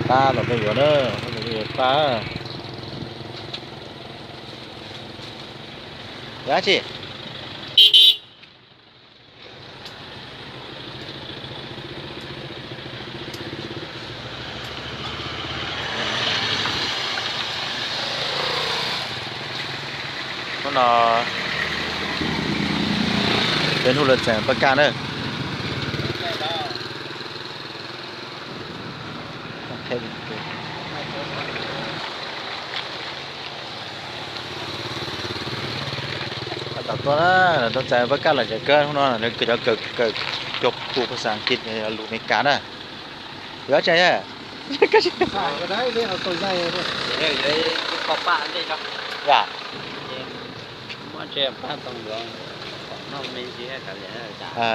Pab tom ntej yuav na, pab tom ntej yuav pab. Yuav dab tsi? Hnub no peb hnub lawv txais paj kaj na. Tom tuaj na, lawv tuaj txais paj kaj los tseem kawg, hnub no lawv cov kawm, kawm cov khu phas xas Askiv, lus Amelikas na. Yuav tseem yog.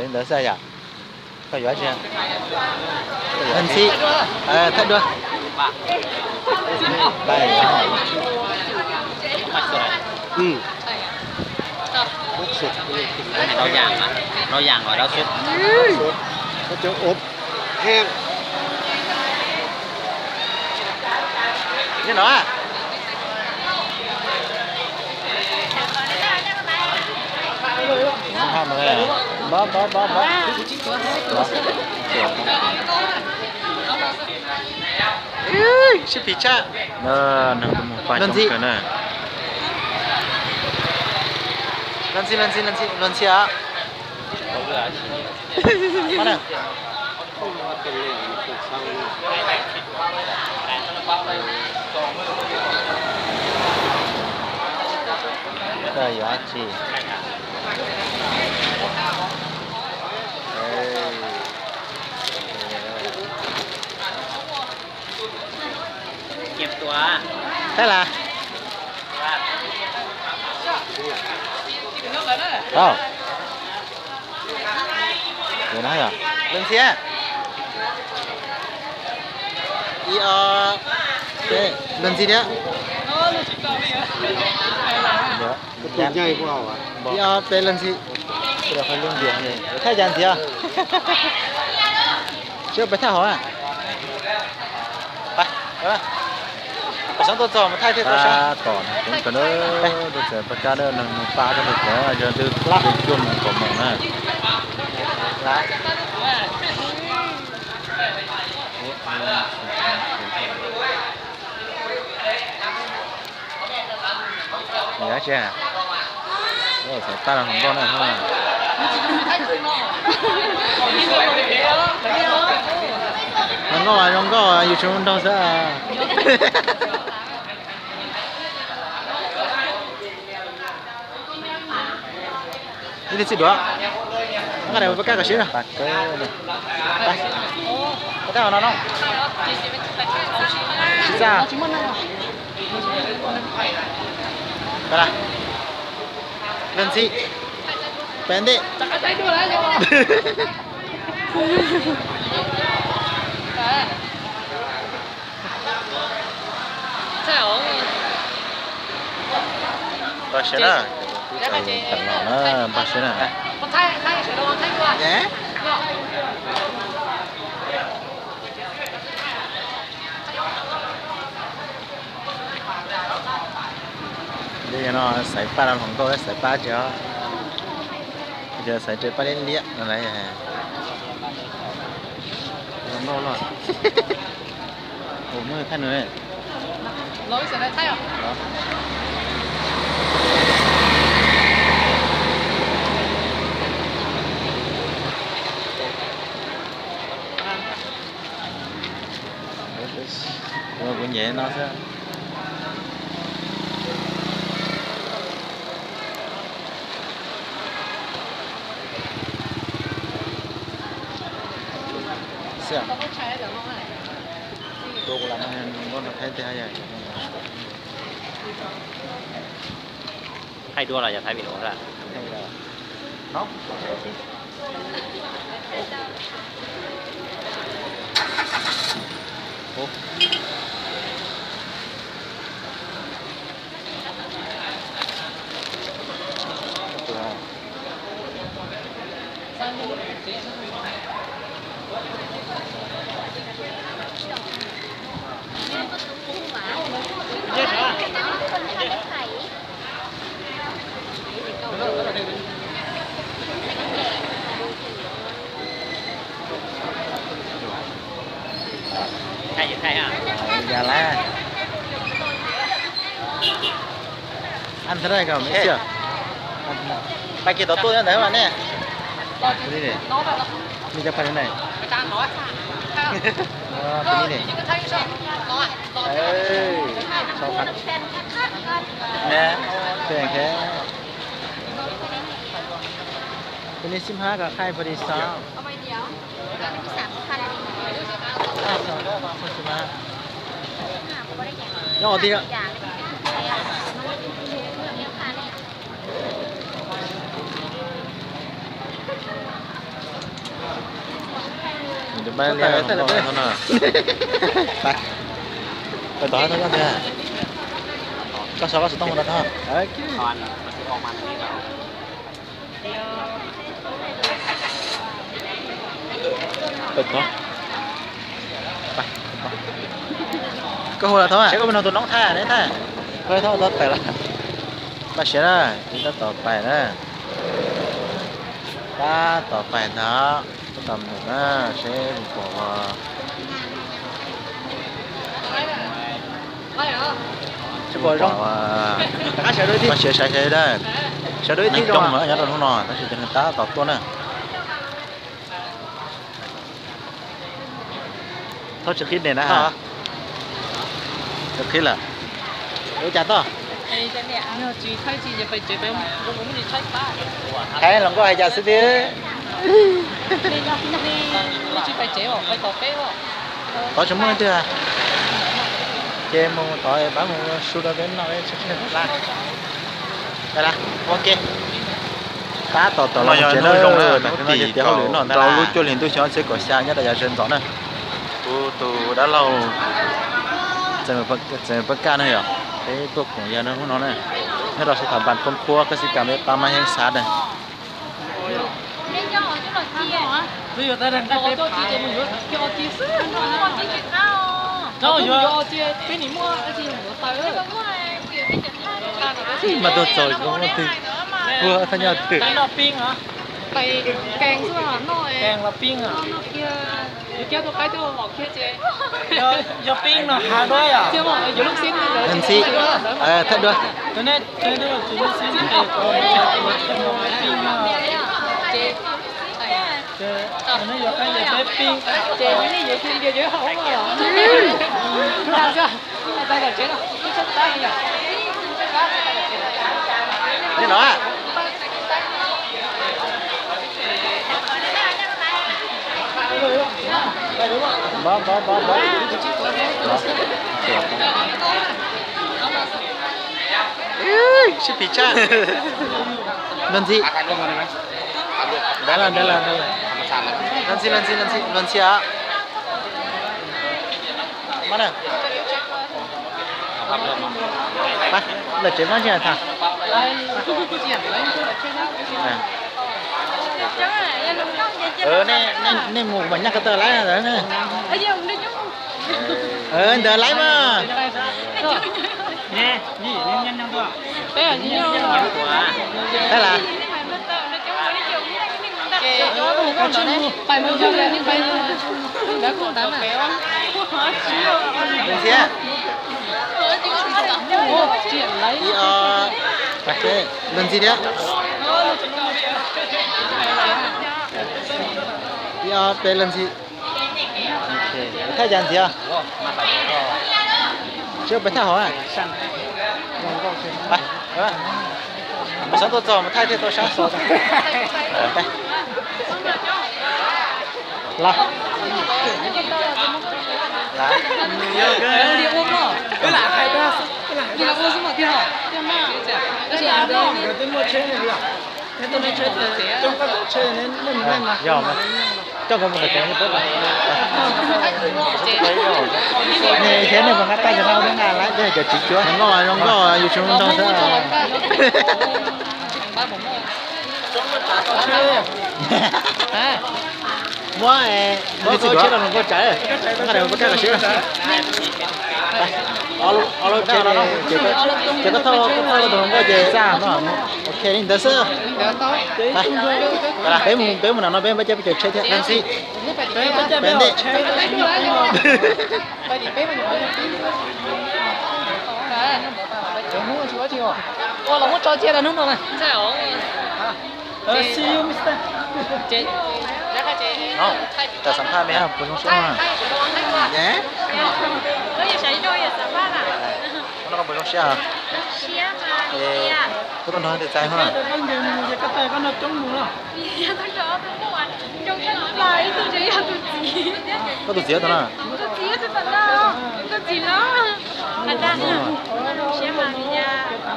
Li ntawd xwb yom. Koj yuav tseem. Leej txiv, thaij dua. Rau yam, rau yam os, rau xub. Cov ub heej. Ni no. Sib phim tshaj. Neeg tuaj mus pab coob kawg na. Luag ntxhi, luag ntxhi, luag ntxhi, luag ntxhi os. Koj yuav dab tsi? Thaij las. Au. Leej txiv. Ib ob peb, leej txiv thiab. Ib ob peb leej txiv. Thaij cas ntxiv os? Tsis peb thaij hauv. Tom no coob kawg na, tuaj txais paj kaj na, neeg mus pab koj tau cov yog twb cuaj moos kaum moos na. Xaiv paj los hluas nkauj na. Hluas nkauj zoo nkauj, yus tsis mus nrog xwb. Ib tug txij duav, nqa daim ua paj kaj kom sib na. Paj kaj no no. Tsis txaj. Leej txiv, peb ntej. Npaj siab na. Npaj siab na. Yog no xaiv paj los hluas nkauj, xaiv paj tsis os. Yog xaiv paj liab liab no las. Hluas nkauj los. Ua muab thaij nws. Kuv nyem no xwb. Thaij dua los yog thaij video lawm? Yog lawm. Ăn thế này cả mấy triệu? Ba kiag tau tuaj ntawd mas ne. Ni cov pha ne. Ni ne. Sau khăn. Nè. Phê thế. Peb ni sib hab kom khaij pha di xav. Nyob ua tij. Pais, pais tom qab tod tiag. Koj sau koj xov tooj ua rau tod. Koj hu los thaub, saib koj puas nrog tus noob thaij ne thaij. Koj thaub tau tawm lawm. Npaj siab na, tab tom pais na. Tab tom pais ntag, tab tom mus na, seb puas pom. Npaj siab saib seb, neeg coob heev nyob rau hnub no tab sis cov neeg tab tom tuaj na. Thaub tsis qhib ne na. Tsis qhib lawm. Ua cas toj? Thaib los nkauj hais cas xwb tiag. Tod tsis muaj leej twg. Ces mus tod pab mus su rau peb noj. Tab tom tawm los tsev na, tam sim no yog tias hauj lwm noj ntag, rau lub cuaj hlis ntuj xyoo ob txhiab kaum xya nyob rau yav sawv ntxov na. Kuv tus dab laug Txawm Paj Kaj ne yom, peb tuaj koom yawg hnub no na, nyob rau sab tham npas khoob khuab koj xib kas peb pab mab heeb xav na. Mas tuaj txog kuv muaj twg, kuv thaj nyob twg. Ntxhi, thaj dua. Li no. Sib phim tshaj. Luag ntxhi. Luag ntxhi, luag ntxhi, luag ntxhi os. Lawm tsev mab tsis tham. Nej mus mas nyaj ko taw lawm ne. Ntawd lawm mas. Tag lawm. Ntxhi. Ib ob, luag ntxhi thiab. Ib ob peb luag ntxhi. Thaij cas ntxiv? Tsis pais thaij hauv. Mus sab tuaj txog mus thaij thiaj tau sab xov. Los. Yog mas, coj nkawd mus tom tsev. Nws thiab nws puas nqa taij cov no, nqa lawm cov tsis cuab. Zoo nkauj, zoo nkauj, yus tsis zoo nraug xwb. Muab, muab txiv tshiab rau hluas nkauj tsawv, nqa rau koj kaj los siab. Ces koj thauj, koj thauj rau tus hluas nkauj ces, ok li ntawd xwb. Peb mus, peb mus nram no peb npaj coj peb caug tsheb thiab. Ntxhi. Peb ntej. Ua los muab tso cia hnub no mas. Tam xam phaj me puas zoo siab? Hnub no koj puas zoo siab? Koj tuaj nrog tus txais hnub no? Koj tus txiv tuaj no?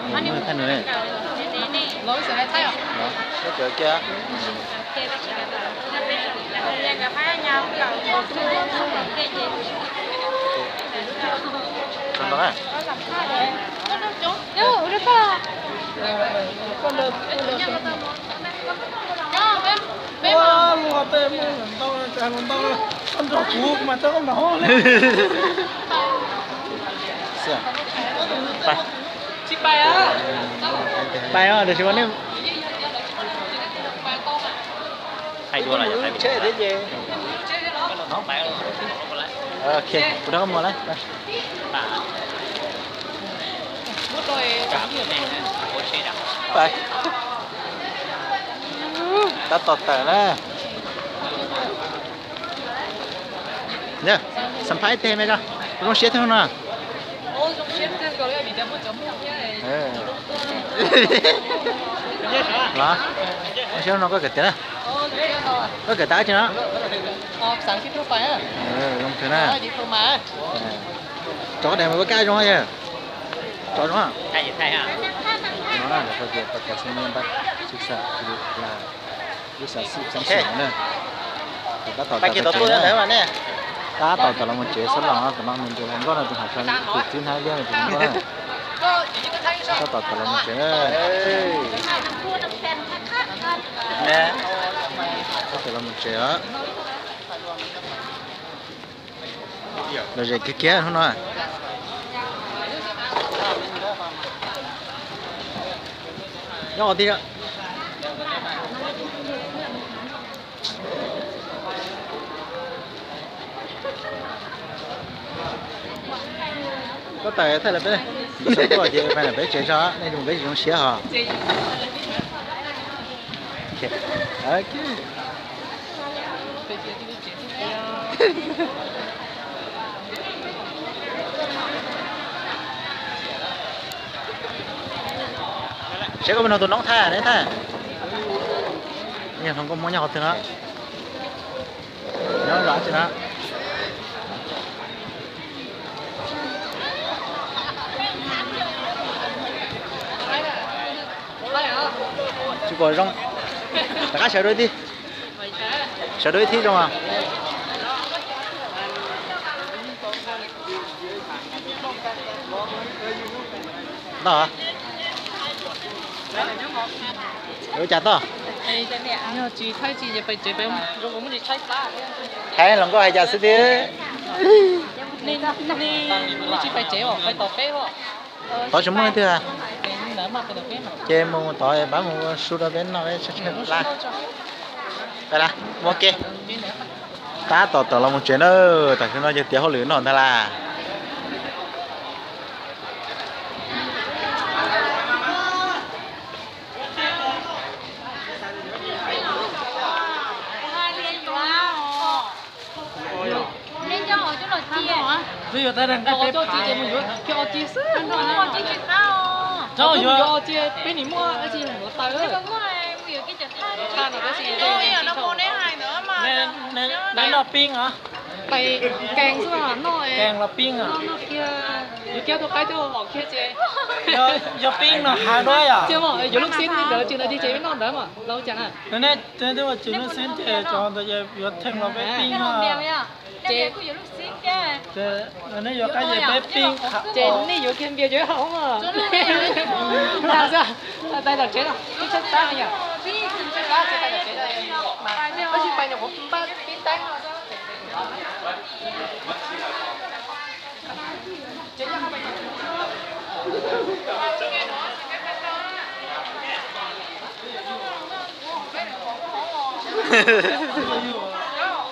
Thaij nws ne. Koj cov kiag. Tau na. Ua luag tej muaj ntau, luag ntau, koj nrog kuv mas tau koj nrog. Pais os, tiam sis mas nej, tsheb thiab ces, ok, kuv rov qab mus lawm. Pais, tab tom tawm na. Xam phaj ib teg me ko, zoo siab thiab no. Los, zoo siab no koj kawm tias na. Koj kawm tag tsi no? Zoo kawg na. Tso koj daim mas kab zoo yog. Tso zoo. No, lawv tias pas cai xib nyiab npab xib xam xib lus plas, lub xav xib xab xim na. Tab tom tawm los mus tsev xab los, tus no nws tus hluas nkauj no tus hais tus txiv hnav liab tus hluas nkauj na. Tab tom tawm los mus tsev na. Tab tom los mus tsev os. Lom zem kiag kiag hnub no. Nyob ua tij. Koj tawm thaij lawv peb, nkawd sawv tuaj ces peb peb tsev tso, nej zoo peb tsis zoo siab hos. Seb koj puas nrog tus noob thaij ne thaij. Yog hluas nkauj Hmoob nyob qhov twg no? Nyob zos tsi no? Tsis pom zoo. Rov qab sawv dua ib thib. Sawv dua ib thib zoo os. Toj. Ua cas toj? Hais hluas nkauj hais cas xwb thiab. Tov tsis muaj leej twg. Ces mus tod pab mus ua su rau peb noj peb tshaib tshaib plab. Peb mus ke. Tab tom tawm los mus tsev na, tam sim no yog tiav hauj lwm noj ntag las. Twb yuav tab dag nqaij peb phav. Yuav cia peb nim muaj tsis mus taws. Neb noj pib os. Kees los pib os. Yog pib no hais dua yom. Yuav lub xib ntawd tsis ntawd ces peb noj ntawd mas. Neb twb ua tsis lub xib ces cov ntawd yuav theej los peb pib os. Ces neb yuav qab ces peb pib. Ces nej yuav kiag npias ces haus mas. Tais tom tsev no, ib tshab tab yom. Tab sis pais nyuam qhuav npaj pib teeb no.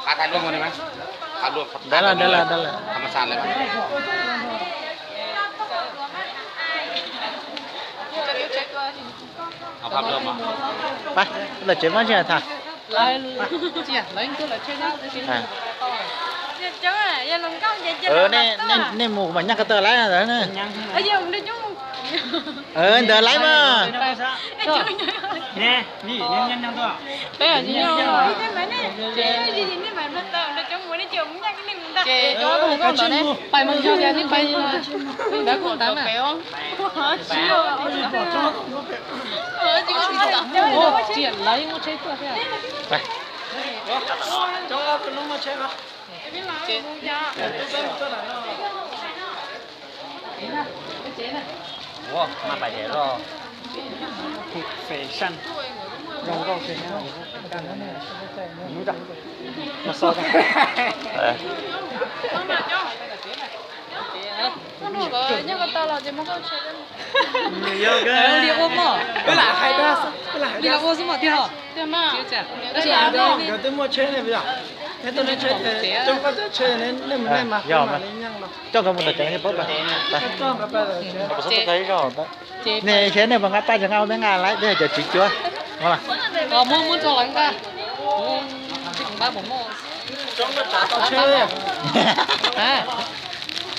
Qab Ntawd los, ntawd los, ntawd los. Pab, lawv tsev muab tsis tham. Nej mus mas nyaj ko taw laiv ntawd na. Ntawd laiv mas. Nkawd twb muaj tsheb ne, yog, coj nkawd mus tom tsev paub pas. Nej thiab nej puas nqa paj tsis nqa, peb nqa laiv, peb cov tsis cuab.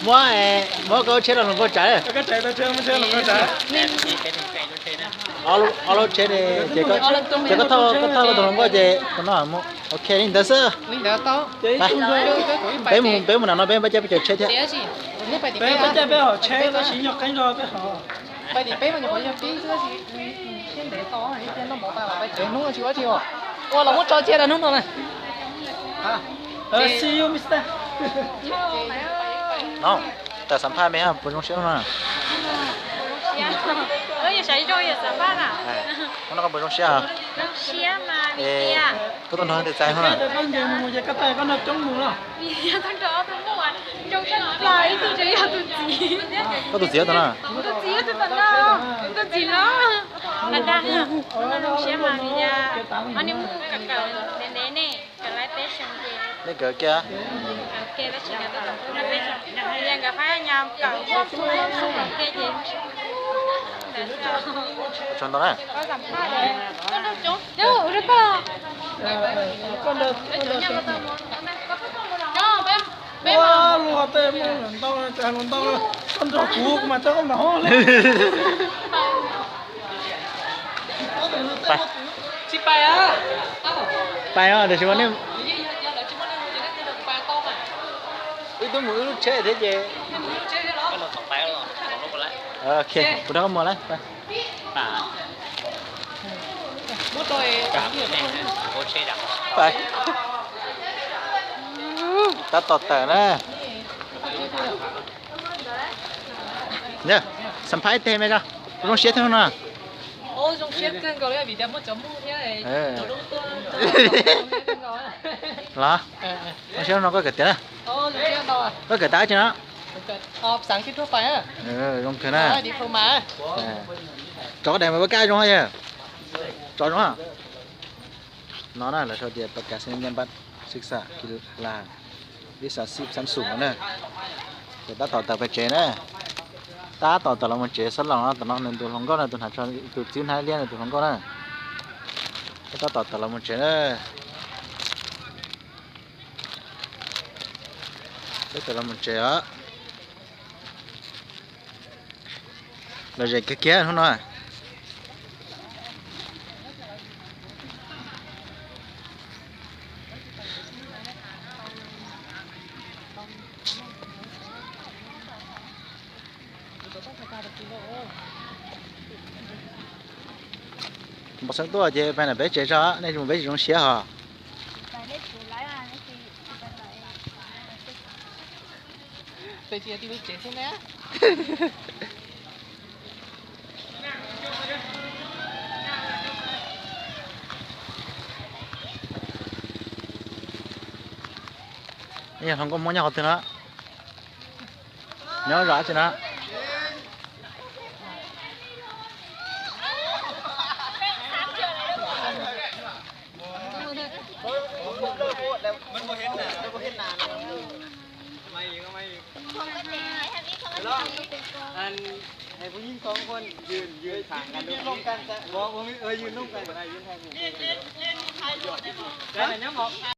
Muab, muab koj tsheb los hluas nkauj tsav. Ob lub tsheb ne, ces koj thauj koj tus hluas nkauj ces tus no mus. Ok, li ntawd xwb. Peb mus, peb mus nram no peb pab caij peb cov tsheb thiab. Hnub no tsis ua tsi, ua los muab tso cia hnub no na. No, tam xam phaj me puas zoo siab no? Hnub no koj puas zoo siab? Koj tuaj nrog twg txais hnub no? Koj tus txiv tus no? Nej kawm kiag. Tsaug ntau na. Luag tej mus ntau, cas luag ntau, koj nrog kuv mas tau koj nrog. Pais os, tiam sis mas nej wb twb mus wb lub tsheb thiab ces. Ok, kuv rov qab mus lawm. Tab tom tawm na. Xam phaj ib teg me, zoo siab thiab no. Los, zoo siab no koj kawm tiav na. Koj kawm tag tsi no? Zoo kawg na. Tso koj daim mas pab kaj zoo yog. Tso zoo. No na lawv sau tias ประกาศนียบัตรศึกษากีฬา วิชาชีพชั้นสูง no na. Ces tab tom tawm pem tsev na. Tab tom tawm los mus tsev xab laus no, tom no nws tus hluas nkauj na, tus hnav, tus txiv hnav liab nws tus hluas nkauj na. Tab tom tawm los mus tsev na. Peb tawm los mus tsev os. Lom zem kiag kiag hnub no. Npau xeeb tuaj ces peb na peb tsev tso, nej mus peb tsis zoo siab hos. Yog hluas nkauj Hmoob nyob qhov twg no? Nyob zos dab tsi no? Anh, hai phú Nhuận có con,ยืน ยืน ยืนร่วมกัน ยืนร่วมกัน ยืนให้ Cái này nhắm một.